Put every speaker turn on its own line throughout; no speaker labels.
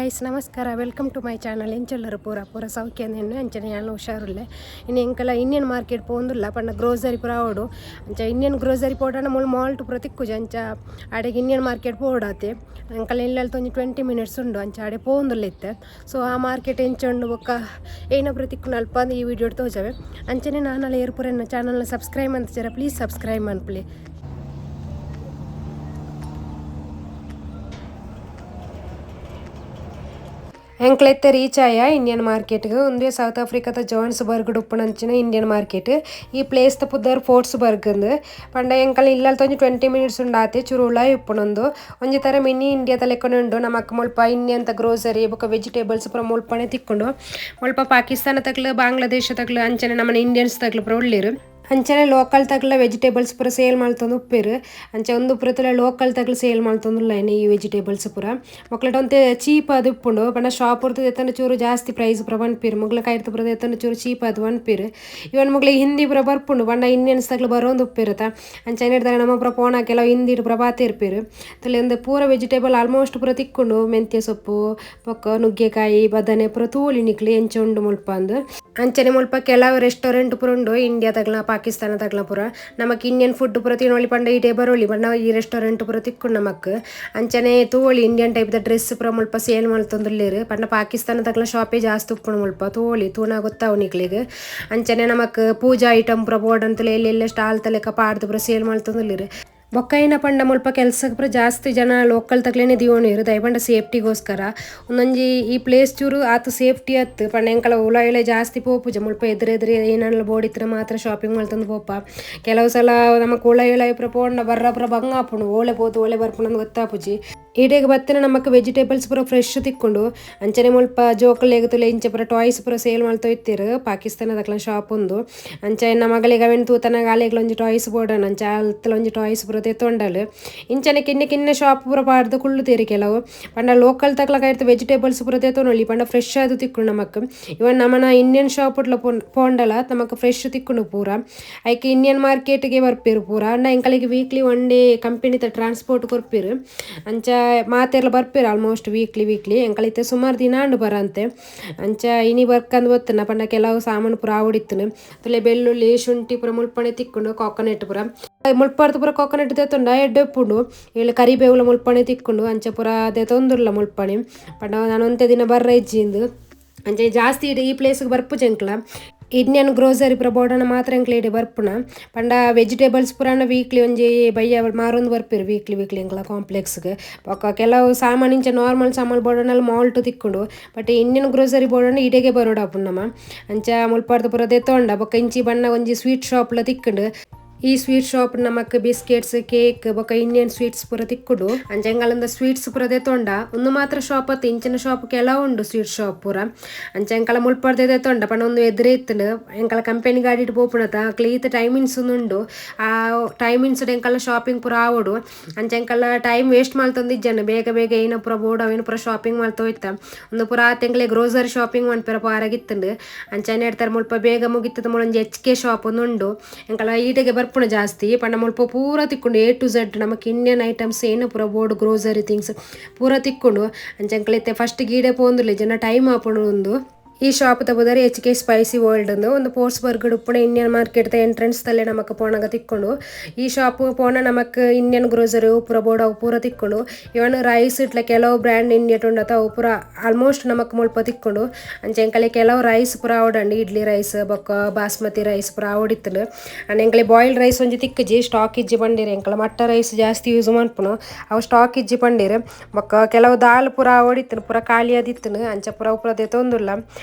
Guys ನಮಸ್ಕಾರ, welcome to my channel. ಎಂಚೊಲ್ಲರು ಪೂರ ಪೂರ ಸೌಖ್ಯ ಅಂಚನೆ ಯಾನ್ ಹುಷಾರುಲ್ಲೆ. ಇನ್ನು ಎಂಕಲ ಇಂಡಿಯನ್ ಮಾರ್ಕೆಟ್ ಪೋಂದುಲ್ಲ ಪಂಡ ಗ್ರೋಸರಿ ಪೂರ ಆವೊಡು. ಅಂಚ ಇಂಡಿಯನ್ ಗ್ರೋಸರಿ ಪೋಡಾಂಡ ಮೂಲು ಮಾಲ್ಟ್ ಪೂರ ತಿಕ್ಕುಜಿ. ಅಂಚ ಆಡೆಗ್ ಇಂಡಿಯನ್ ಮಾರ್ಕೆಟ್ ಪೋಡಾತೆ. ಎಂಕಲ ಇಲ್ಲಲ್ ಒಂಜಿ 20 ಮಿನಿಟ್ಸ್ ಉಂಡು. ಅಂಚ ಆಡೆ ಪೋಂದುಲ್ಲ ಇತ್ತೆ. ಸೊ ಆ ಮಾರ್ಕೆಟ್ ಎಂಚ ಉಂಡು ಬೊಕ್ಕ ಏನ ಪೂರ ತಿಕ್ಕುಂಡು ಅಲ್ಪ ಈ ವಿಡಿಯೋ ತೋಜವೆ. ಅಂಚನೆ ನಾನಲ ಏರ್ ಪೂರ ಎನ್ನ ಚಾನಲ್ನ ಸಬ್ಸ್ಕ್ರೈಬ್ ಮಂತಿಜರ, ಪ್ಲೀಸ್ ಸಬ್ಸ್ಕ್ರೈಬ್ ಮನ್ಪುಲೆ. ಎಂಕ್ಲೆತ್ತೆ ರೀಚ್ ಆಯ ಇಂಡಿಯನ್ ಮಾರ್ಕೆಟ್ಗೆ. ಉಂದುವೆ ಸೌತ್ ಆಫ್ರಿಕಾದ ಜೋಹಾನ್ಸ್‌ಬರ್ಗ್ ಉಪ್ಪುನಂಚಿನ ಇಂಡಿಯನ್ ಮಾರ್ಕೆಟ್. ಈ ಪ್ಲೇಸ್ ದ ಪುದರ್ ಪೋರ್ಟ್ಸ್‌ಬರ್ಗ್ ಅಂದ್. ಪಂಡ ಎಂಕಲ್ ಇಲ್ಲಲ್ ಒಂಜಿ 20 ಮಿನಿಟ್ಸ್ ಉಂಡು ಆತೆ. ಚೂರು ಉಲಾಯಿ ಉಪ್ಪುನಂದು ಒಂಜಿ ತರ ಮಿನಿ ಇಂಡಿಯಾದ ಲೆಕ್ಕನೆ ಉಂಡು. ನಮಕ್ ಮುಲ್ಪ ಇಂಡಿಯನ್ ತ ಗ್ರೋಸರಿ ಬೊಕ ವೆಜಿಟೇಬಲ್ಸ್ ಪೂರ ಮುಲ್ಪನೆ ತಿಕ್ಕುಂಡು. ಮುಲ್ಪ ಪಾಕಿಸ್ತಾನ ತಕ್ಲು, ಬಾಂಗ್ಲಾದೇಶ ತಕ್ಲು, ಅಂಚನೆ ನಮನ ಇಂಡಿಯನ್ಸ್ ತಕ್ಲು ಪೂರ ಉಲ್ಲೆರ್. ಅಂಚನೆ ಲೋಕಲ್ ತಕ್ಲ ವೆಜಿಟೇಬಲ್ಸ್ ಪೂರ ಸೇಲ್ ಮಲ್ತೊಂದು ಉಪ್ಪೆರ್. ಅಂಚ ಉಂದು ಪೂರ ತೂಲೆ, ಲೋಕಲ್ ತಕ್ಲು ಸೇಲ್ ಮಲ್ತೊಂದುಲ್ಲ ಈ ವೆಜಿಟೇಬಲ್ಸ್ ಪೂರ. ಮೊಕ್ಲೆಟ ಒಂತೆ ಚೀಪ್ ಆದ್ ಉಪ್ಪುಂಡು. ಪಂಡ ಶಾಪ್ ರ್ದು ದೆತ್ತೊಂಡ ಚೂರು ಜಾಸ್ತಿ ಪ್ರೈಸ್ ಪೂರ ಪನ್ಪೆರ್. ಮೊಗ್ಲ ಕೈರ್ದ ಪೂರ ದೆತ್ತೊಂಡ ಚೂರು ಚೀಪ್ ಆದ್ ಪನ್ಪೆರ್. ಇವನ್ ಮೊಗ್ಲಿಗ್ ಹಿಂದಿ ಪೂರ ಬರ್ಪುಂಡು. ಪಂಡ ಇಂಡಿಯನ್ಸ್ ತಕ್ಲು ಬರೋಂದು ಉಪ್ಪೆರ್. ಅಂಚ ಐನೆಡ್ದ್ ನಮ ಪೂರ ಪೋನ ಕೆಲವು ಹಿಂದಿಡ್ ಪೂರ ಪಾತೆರ್ಪೆರ್. ತುಲೆ, ಉಂದು ಪೂರ ವೆಜಿಟೇಬಲ್ ಆಲ್ಮೋಸ್ಟ್ ಪೂರ ತಿಕ್ಕುಂಡು. ಮೆಂತ್ಯ ಸೊಪ್ಪು ಬೊಕ್ಕ ನುಗ್ಗೆಕಾಯಿ, ಬದನೆ ಪೂರ ತೂವೊಲಿ ನಿಕ್ಲು ಎಂಚ ಉಂಡು ಮುಲ್ಪ ಅಂದ್. ಅಂಚನೆ ಮುಲ್ಪ ಕೆಲವು ರೆಸ್ಟೋರೆಂಟ್ ಪೂರ ಉಂಡು, ಇಂಡಿಯಾ ತಗ್ಲ, ಪಾಕಿಸ್ತಾನ ತಗ್ಲ ಪೂರ. ನಮಕ್ ಇಂಡಿಯನ್ ಫುಡ್ ಪೂರ ತಿನೊಲಿ ಪಂಡ ಈಡೆ ಬರೊಲಿ. ಪಂಡ ಈ ರೆಸ್ಟೋರೆಂಟ್ ಪೂರ ತಿಕ್ಕುಂಡು ನಮಕ್. ಅಂಚನೆ ತೂವೊಲಿ, Indian type the dress ಪೂರ ಮುಲ್ಪ ಸೇಲ್ ಮಲ್ತೊಂದುಲ್ಲೆರ್. ಪಂಡ ಪಾಕಿಸ್ತಾನ ತಗ್ಲ ಶಾಪೇ ಜಾಸ್ತಿ ಉಪ್ಪುಂಡು ಮುಲ್ಪ. ತೂವೊಲಿ, ತೂನ ಗೊತ್ತಾವು ನಿಕ್ಲೆಗ್. ಅಂಚನೆ ನಮಕ್ ಪೂಜಾ ಐಟಮ್ ಪೂರ ಬೋಡಂತಲೇ ಎಲ್ಲೆಲ್ಲ ಸ್ಟಾಲ್ ತ ಲೆಕ್ಕ ಪಾಡ್ದ್ ಪೂರ ಸೇಲ್ ಮಲ್ತೊಂದುಲ್ಲೆರ್. ಬೊಕ್ಕ ಐನ ಪಂಡ ಮುಲ್ಪ ಕೆಲ್ಸಗ್ ಪೂರ ಜಾಸ್ತಿ ಜನ ಲೋಕಲ್ ತಕ್ಲೆನೆ ದಿವೊನ್ವೆರ್. ದಾಯೆ ಪಂಡ ಸೇಫ್ಟಿಗೋಸ್ಕರ. ಉಂದೊಂಜಿ ಈ ಪ್ಲೇಸ್ ಚೂರು ಆತ್ ಸೇಫ್ಟಿ ಅತ್ತ್. ಪಂಡ ಎಂಕಲ ಉಲಾಯಿ ಉಲಾಯಿ ಜಾಸ್ತಿ ಪೋಪುಜ. ಮುಲ್ಪ ಎದುರು ಎದುರು ಏನನ್ಲ ಬೋಡಿತ್ತ್ಂಡ ಮಾತ್ರ ಶಾಪಿಂಗ್ ಮಲ್ತೊಂದು ಪೋಪ. ಕೆಲವು ಸಲ ನಮಕ್ ಉಲಾಯಿ ಉಲಾಯಿ ಪೂರ ಪೋಂಡ ಬರ್ರ ಪೂರ ಬಂಗ ಆಪುಂಡು. ಓಲೆ ಪೋದು ಓಲೆ ಬರ್ಪುಂಡು ಗೊತ್ತಾಪುಜಿ. ಈಡೆಗ್ ಬತ್ತಿನ ನಮಕ್ ವೆಜಿಟೇಬಲ್ಸ್ ಪೂರ ಫ್ರೆಶ್ ತಿಕ್ಕುಂಡು. ಅಂಚನೆ ಮುಲ್ಪ ಜೋಕುಲೆಗ್ ತೂಲೆ, ಇಂಚ ಪೂರ ಟಾಯ್ಸ್ ಪೂರ ಸೇಲ್ ಮಲ್ತೊಂದು ಇತ್ತೆರ್. ಪಾಕಿಸ್ತಾನದಕ್ಲೆನ ಶಾಪ್ ಉಂದು. ಅಂಚ ಎನ್ನ ಮಗಳಿಗೆ ಅವೆನ್ ತೂತನಗ ಆಲೆಗ್ಲ ಒಂಜಿ ಟಾಯ್ಸ್ ಬೋಡಾಂಡ್. ಅಂಚ ಅಲ್ತಲ ಒಂಜಿ ಟಾಯ್ಸ್ ಪೂರ ದೆತೊಂಡಲ್. ಇಂಚನೆ ಕಿನ್ನಿ ಕಿನ್ನಿ ಶಾಪ್ ಪೂರ ಪಾಡ್ದ್ ಕುಲ್ಲುದೆರ್ ಕೆಲವು. ಪಂಡ ಲೋಕಲ್ ತಕ್ಲಗ ಐತ ವೆಜಿಟೇಬಲ್ಸ್ ಪೂರ ದೆತೊನೊಲಿ. ಪಂಡ ಫ್ರೆಶ್ ಆದ್ ತಿಕ್ಕುಂಡು ನಮಕ್. ಇವನ್ ನಮನ ಇಂಡಿಯನ್ ಶಾಪ್ ಡ್ಲ ಪೋಂಡಲ ನಮಕ್ ಫ್ರೆಶ್ ತಿಕ್ಕುಂಡು ಪೂರ. ಐಕ್ ಇಂಡಿಯನ್ ಮಾರ್ಕೆಟ್ ಗೆ ಬರ್ಪೆರ್ ಪೂರ. ಅಂಡ ಎಂಕಲೆಗ್ weekly one day ಕಂಪೆನಿದ transport ಕೊರ್ಪೆರ್. ಅಂಚ ಮಾತೆರ್ಲ ಬರ್ಪೆರ್ almost weekly weekly. ಎಂಕಲ್ ಇತ್ತೆ ಸುಮಾರು ದಿನ ಆಂಡ್ ಬರಂತೆ. ಅಂಚ ಇನಿ ಬರ್ಕಂದ್ ಬತ್ತುನ. ಪಂಡ ಕೆಲವು ಸಾಮಾನು ಪೂರ ಆವೊಡಿತ್ತುಂಡು. ತುಲೆ, ಬೆಳ್ಳುಳ್ಳಿ, ಶುಂಠಿ ಪೂರ ಮುಲ್ಪನೆ ತಿಕ್ಕುಂಡು. ಕೋಕೋನಟ್ ಪೂರ ಮುಲ್ಪರ್ದ್ ಪೂರ ಕೋಕೋನಟ್ ದೆತೊಂಡ ಎಡ್ಡೆ ಉಪ್ಪುಂಡು. ಇಲ್ಲ ಕರಿಬೇವುಲ ಮುಲ್ಪನೆ ತಿಕ್ಕುಂಡು. ಅಂಚ ಪೂರ ದೆತೊಂದುಲ್ಲ ಮುಲ್ಪನೆ. ಪಂಡ ನನ ಒಂತೆ ದಿನ ಬರ್ರ ಇಜ್ಜಿ ಇಂದ್. ಅಂಚ ಜಾಸ್ತಿ ಈ ಪ್ಲೇಸ್ ಬರ್ಪುಜಿ ಎಂಕ್ಲ. ಇಂಡಿಯನ್ ಗ್ರೋಸರಿ ಪೂರ ಬೋಡಾಂಡ ಮಾತ್ರ ಎಂಕ್ಲ ಇಡೆ ಬರ್ಪುನ. ಪಂಡ ವೆಜಿಟೇಬಲ್ಸ್ ಪೂರ ವೀಕ್ಲಿ ಒಂಜಿ ಬಯ್ಯ ಮಾರೊಂದು ಬರ್ಪೆರ್ ವೀಕ್ಲಿ ವೀಕ್ಲಿ ಎಂಕ್ಲ ಕಾಂಪ್ಲೆಕ್ಸ್ ಗ್. ಬೊಕ ಕೆಲವು ಸಾಮಾನ್ ಇಂಚ ನಾರ್ಮಲ್ ಸಾಮಾನ್ ಬೋಡಾಂಡ ಮಾಲ್ಟ್ ತಿಕ್ಕುಂಡು. But Indian grocery ಬೋಡಾಂಡ ಇಡೆಗೆ ಬರೋಡಾಪುಂಡು ನಮ. ಅಂಚ ಮುಲ್ಪರ್ದ್ ಪೂರ ದೆತೊಂಡ. ಬೊಕ ಇಂಚಿ ಬನ್ನಗ ಒಂಜಿ ಸ್ವೀಟ್ ಶಾಪ್ ಲ ತಿಕ್ಕುಂಡು. ಈ ಸ್ವೀಟ್ ಶಾಪ್ ನಮಕ್ ಬಿಸ್ಕೆಟ್ಸ್, ಕೇಕ್ ಬೊಕ ಇಂಡಿಯನ್ ಸ್ವೀಟ್ಸ್ ಪೂರ ತಿಕ್ಕುಂಡು. ಅಂಚ ಎಂಕಲಂದ ಸ್ವೀಟ್ಸ್ ಪೂರ ದೆತೊಂಡ. ಉಂದು ಮಾತ್ರ ಶಾಪ್ ಅತ್ತ್, ಇಂಚಿನ ಶಾಪ್ ಕೆಲವು ಉಂಡು ಸ್ವೀಟ್ ಶಾಪ್ ಪೂರ. ಅಂಚ ಎಂಕಲ ಮುಲ್ಪರ್ದೆ ದೆತೊಂಡ. ಪಂಡ ಉಂದು ಎದುರೇ ಇತ್ತುಂಡು. ಎಂಕಲ ಕಂಪೆನಿ ಗಾಡಿಡ್ ಪೋಪುನತ, ಅಕ್ಲ್ ಈತ್ ಟೈಮಿಂಗ್ಸ್ ಉಂಡು. ಆ ಟೈಮಿಂಗ್ಸ್ ಎಂಕಲ್ನ ಶಾಪಿಂಗ್ ಪೂರ ಆವೊಡು. ಅಂಚ ಎಂಕಲ ಟೈಮ್ ವೇಸ್ಟ್ ಮಲ್ತೊಂದು ಇಜ್ಜಂಡ್. ಬೇಗ ಬೇಗ ಏನ ಪೂರ ಬೋಡು ಅವೆನ್ ಪೂರ ಶಾಪಿಂಗ್ ಮಲ್ತೊಯ್ತ. ಉಂದು ಪೂರ ಆತ್ ಎಂಕ್ಲೆ ಗ್ರೋಸರಿ ಶಾಪಿಂಗ್ ಮನ್ಪೆರೆ ಪೋರಾಗಿತ್ತುಂಡು. ಅಂಚ ಹೇಳ್ತಾರೆ, ಮುಲ್ಪ ಬೇಗ ಮುಗಿತದ. ಮುಳೊಂಜಿ H K shop ಒಂದು ಉಂಡು. ಎಂಕಲ ಈಡೆಗೆ ಬರ್ಪುಣ ಜಾಸ್ತಿ. ಪಂಡ ಮುಲ್ಪ ಪೂರ ತಿಕ್ಕುಂಡು, A to Z. ನಮಕ್ ಇಂಡಿಯನ್ ಐಟಮ್ಸ್ ಏನು ಪೂರ ಬೋಡು, ಗ್ರೋಸರಿ ಥಿಂಗ್ಸ್ ಪೂರ ತಿಕ್ಕುಂಡು. ಅಂಚ ಎಂಕಲ್ ಇತ್ತೆ ಫಸ್ಟ್ ಗೀಡೆ ಪೋಂದುಲ್ಲೆ, ಜನ ಟೈಮ್ ಆಪುಂಡು ಉಂದು. ಈ ಶಾಪ್ ದ H K spicy world ಒಂದು. ಒಂದು ಪೋರ್ಟ್ಸ್ ಬರ್ಗ್ ಉಪ್ಪುನ Indian market entrance ತಲೆ ನಮಕ್ ಪೋಣಗ ತಿಕ್ಕುಂಡು. ಈ ಶಾಪ್ ಪೋಣ ನಮಕ್ ಇಂಡಿಯನ್ ಗ್ರೋಸರಿ ಪೂರ ಬೋರ್ಡ್ ಅವು ಪೂರ ತಿಕ್ಕುಂಡು. ಇವನ್ ರೈಸ್ ಇಟ್ಲ ಕೆಲವು ಬ್ರ್ಯಾಂಡ್ ಇಂಡಿಯನ್ ಉಂಡತ, ಅವು ಪೂರ ಆಲ್ಮೋಸ್ಟ್ ನಮಕ್ ಮುಲ್ಪ ತಿಕ್ಕುಂಡು. ಅಂಚ ಎಂಕಲೆ ಕೆಲವು ರೈಸ್ ಪೂರ ಆವಡಂಡು. ಇಡ್ಲಿ ರೈಸ್ ಬೊಕ್ಕ ಬಾಸ್ಮತಿ ರೈಸ್ ಪೂರ ಆವಡಿತ್ತುಂಡು. ಅಂಡ್ ಎಂಕಲೆ ಬಾಯ್ಲ್ಡ್ ರೈಸ್ ಒಂಜಿ ತಿಕ್ಕುಜಿ, ಸ್ಟಾಕ್ ಇಜ್ಜಿ ಪಂಡಿರು. ಎಂಕಲ ಮಟ್ಟ ರೈಸ್ ಜಾಸ್ತಿ ಯೂಸ್ ಮನ್ಪುನು, ಅವು ಸ್ಟಾಕ್ ಇಜ್ಜಿ ಪಂಡಿರು. ಬೊಕ್ಕ ಕೆಲವು ದಾಲ್ ಪೂರ ಆವಡಿತ್ತುಂಡು, ಪೂರ ಖಾಲಿ ಆದಿತ್ತುಂಡು. ಅಂಚ ಪೂರ ಪೂರ ದೆತೊಂದುಲ್ಲ.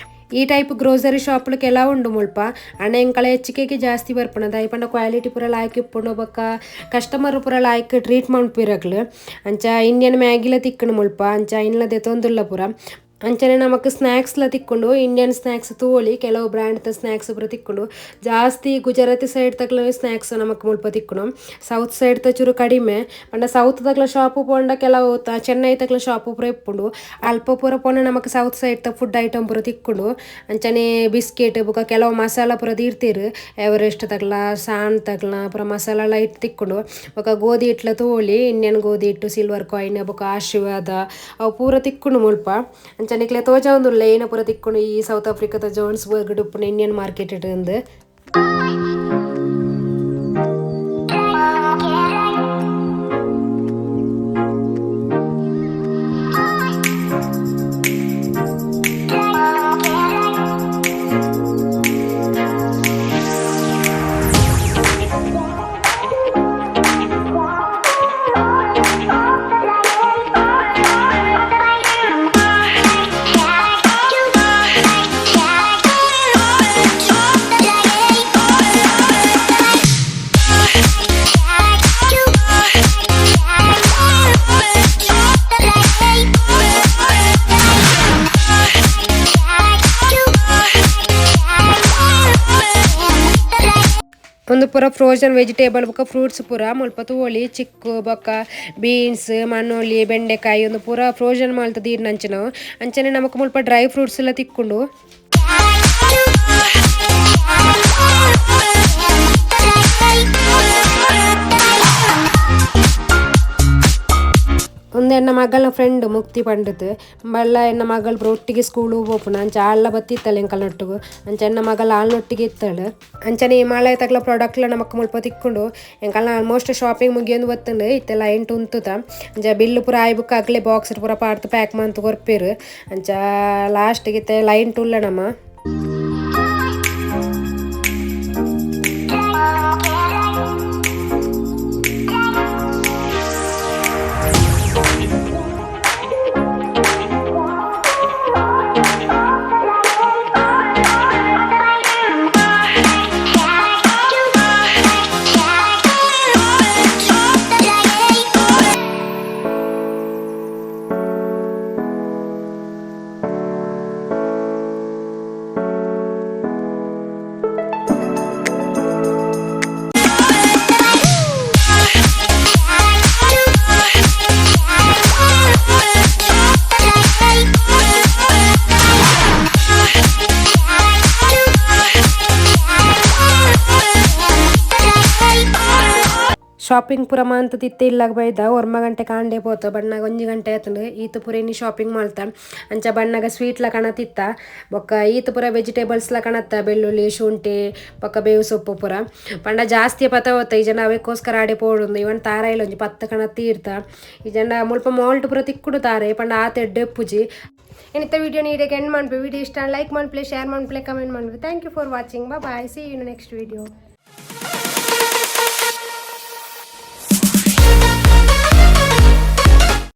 ಈ ಟೈಪ್ ಗ್ರೋಸರಿ ಶಾಪ್ಲು ಕೆಲವು ಉಂಡು ಮುಲ್ಪ. ಅಂಡ ಎಂಕಲ ಹೆಚ್ಚಿಗೆಗೆ ಜಾಸ್ತಿ ಬರ್ಪುನ ದಾಯಿ ಪಂಡ ಕ್ವಾಲಿಟಿ ಪೂರ ಲಾಯ್ಕ್ ಇಪ್ಪುಂಡು. ಬೊಕ್ಕ ಕಸ್ಟಮರ್ ಪೂರ ಲಾಯ್ಕ್ ಟ್ರೀಟ್ ಮನ್ಪುವೆರ್ ಅಕ್ಲು. ಅಂಚ ಇಂಡಿಯನ್ ಮ್ಯಾಗಿಲ ತಿಕ್ಕುಂಡು ಮುಲ್ಪ. ಅಂಚ ಐನ್ಲ ದೆತೊಂದುಲ್ಲ ಪೂರ. ಅಂಚನೆ ನಮಕ್ ಸ್ನಾಕ್ಸ್ ಲ ತಿಕ್ಕುಂಡು ಇಂಡಿಯನ್ ಸ್ನಾಕ್ಸ್ ತೂವೊಲಿ ಕೆಲವು ಬ್ರ್ಯಾಂಡ್ ದ ಸ್ನಾಕ್ಸ್ ಪೂರ ತಿಕ್ಕುಂಡು. ಜಾಸ್ತಿ ಗುಜರಾತಿ ಸೈಡ್ ತಕ್ಲೆನ ಸ್ನಾಕ್ಸ್ ನಮಕ್ ಮುಲ್ಪ ತಿಕ್ಕುನು. ಸೌತ್ ಸೈಡ್ ದ ಚೂರು ಕಡಿಮೆ ಪಂಡ ಸೌತ್ ದಕ್ಲೆನ ಶಾಪ್ ಪೋಂಡ ಕೆಲವು ಚೆನ್ನೈ ತಕ್ಲೆನ ಶಾಪ್ ಪೂರ ಇಪ್ಪುಂಡು. ಅಲ್ಪ ಪೂರ ಪೋಂಡ ನಮಕ್ ಸೌತ್ ಸೈಡ್ ದ ಫುಡ್ ಐಟಮ್ ಪೂರ ತಿಕ್ಕುಂಡು. ಅಂಚನೆ ಬಿಸ್ಕೆಟ್ ಬೊಕ ಕೆಲವು ಮಸಾಲ ಪೂರ ದೀಡ್ದೆರ್ ಎವರೆಸ್ಟ್ ತಕ್ಲ ಸಾನ್ ತಕ್ಲ ಪೂರ ಮಸಾಲ ಲೈಟ್ ತಿಕ್ಕುಂಡು. ಬೊಕ ಗೋಧಿ ಹಿಟ್ಲ ತೂವೊಲಿ ಇಂಡಿಯನ್ ಗೋಧಿ ಹಿಟ್ಟು ಸಿಲ್ವರ್ ಕಾಯಿನ್ ಬೊಕ ಆಶೀರ್ವಾದ ಅವು ಪೂರ ತಿಕ್ಕುಂಡು ಮುಲ್ಪ. ಅಂಚ ನಿಕ್ಲೆ ತೋಜಾವೊಂದುಲ್ಲೆ ಏನ ಪೂರ ತಿಕ್ಕುಂಡು ಈ ಸೌತ್ ಆಫ್ರಿಕಾದ ಜೋಹಾನ್ಸ್‌ಬರ್ಗ್ ಡ್ ಉಪ್ಪುನ ಇಂಡಿಯನ್ ಮಾರ್ಕೆಟ್ ಡ್ ಇಂದ್. ಉಂದು ಪೂರ ಫ್ರೋಜನ್ ವೆಜಿಟೇಬಲ್ ಬೊಕ ಫ್ರೂಟ್ಸ್ ಪೂರ ಮುಲ್ಪ ತೂವೊಲಿ ಚಿಕ್ಕು ಬೊಕ ಬೀನ್ಸ್ ಮನೋಲಿ ಬೆಂಡೆಕಾಯಿ ಉಂದು ಪೂರ ಫ್ರೋಜನ್ ಮಲ್ತ್ ದೀಡ್ನಂಚಿನವು ಅಂಚನೆ ನಮಕ್ ಮುಲ್ಪ ಡ್ರೈ ಫ್ರೂಟ್ಸ್ ಲ ತಿಕ್ಕುಂಡು. ಉಂದು ಎನ್ನ ಮಗಲ್ನ ಫ್ರೆಂಡ್ ಮುಕ್ತಿ ಪಂಡುದು ಬಲ್ಲ ಎನ್ನ ಮಗಲ್ ಪೂರ ಒಟ್ಟಿಗೆ ಸ್ಕೂಲ್ ಪೋಪುನ ಅಂಚ ಆಲ್ಲ ಬತ್ತಿತ್ತಲ್ ಎಂಕಲ್ನೊಟ್ಟುಗು ಅಂಚ ಎನ್ನ ಮಗಲ್ ಆಲ್ನೊಟ್ಟಿಗೆ ಇತ್ತಳ್. ಅಂಚನೆ ಈ ಮಾಲಯತಕ್ಲ ಪ್ರಾಡಕ್ಟ್ ಲ ನಮಕ್ ಮುಲ್ಪ ತಿಕ್ಕುಂಡು. ಎಂಕಲ್ನ ಆಲ್ಮೋಸ್ಟ್ ಶಾಪಿಂಗ್ ಮುಗಿಯೊಂದು ಬತ್ತುಂಡು ಇತ್ತೆ ಲೈನ್ ಟು ಉಂತುದ. ಅಂಚ ಬಿಲ್ಲ್ ಪೂರ ಆಯಿ ಬೊಕ್ಕ ಅಕ್ಲೆ ಬಾಕ್ಸ್ ಪೂರ ಪಾಡ್ದ್ ಪ್ಯಾಕ್ ಮಂತ್ ಕೊರ್ಪೆರ್. ಅಂಚ ಲಾಸ್ಟ್ ಗ್ ಇತ್ತೆ ಲೈನ್ ಟು ಉಲ್ಲ ನಮ. ಶಾಪಿಂಗ್ ಪೂರ ಮಂತುದು ಇತ್ತೆ ಇಲ್ಲಗ್ ಬೈದ ಒರ್ಂಬ ಗಂಟೆ ಕಾಂಡೆ ಪೋತ ಬನ್ನಗ ಒಂಜಿ ಗಂಟೆ ಆತುಂಡು ಈತ್ ಪೂರ ಇನಿ ಶಾಪಿಂಗ್ ಮಲ್ತ. ಅಂಚ ಬನ್ನಗ ಸ್ವೀಟ್ ಲ ಕಣತಿತ್ತ ಬೊಕ್ಕ ಈತ್ ಪೂರ ವೆಜಿಟೇಬಲ್ಸ್ ಲ ಕಣತ್ತ ಬೆಳ್ಳುಳ್ಳಿ ಶುಂಠಿ ಬೊಕ್ಕ ಬೇವು ಸೊಪ್ಪು ಪೂರ ಪಂಡ ಜಾಸ್ತಿ ಪತ ಪೋತ ಈ ಜನ ಅವೆಕ್ಕೋಸ್ಕರ ಆಡೆ ಪೋಡುಂದು ಇವನ್ ತಾರಾಯಿಲ ಒಂಜಿ ಪತ್ತ್ ಕಣತ್ ತೀರ್ತ ಈ ಜನ ಮುಲ್ಪ ಮಾಲ್ಟ್ ಪೂರ ತಿಕ್ಕುಡು ತಾರಾಯಿ ಪಂಡ ಆತ್ ಎಡ್ಡೆ ಇಪ್ಪುಜಿ. ಇನಿತ ವಿಡಿಯೋ ಇಡೆಗ್ ಎಂಡ್ ಮನ್ಪುವೆ. ವಿಡಿಯೋ ಇಷ್ಟ ಲೈಕ್ ಮನ್ಪುಲೆ, ಶೇರ್ ಮನ್ಪುಲೆ, ಕಮೆಂಟ್ ಮನ್ಪುಲೆ. Thank you for watching. Bye, see you next video.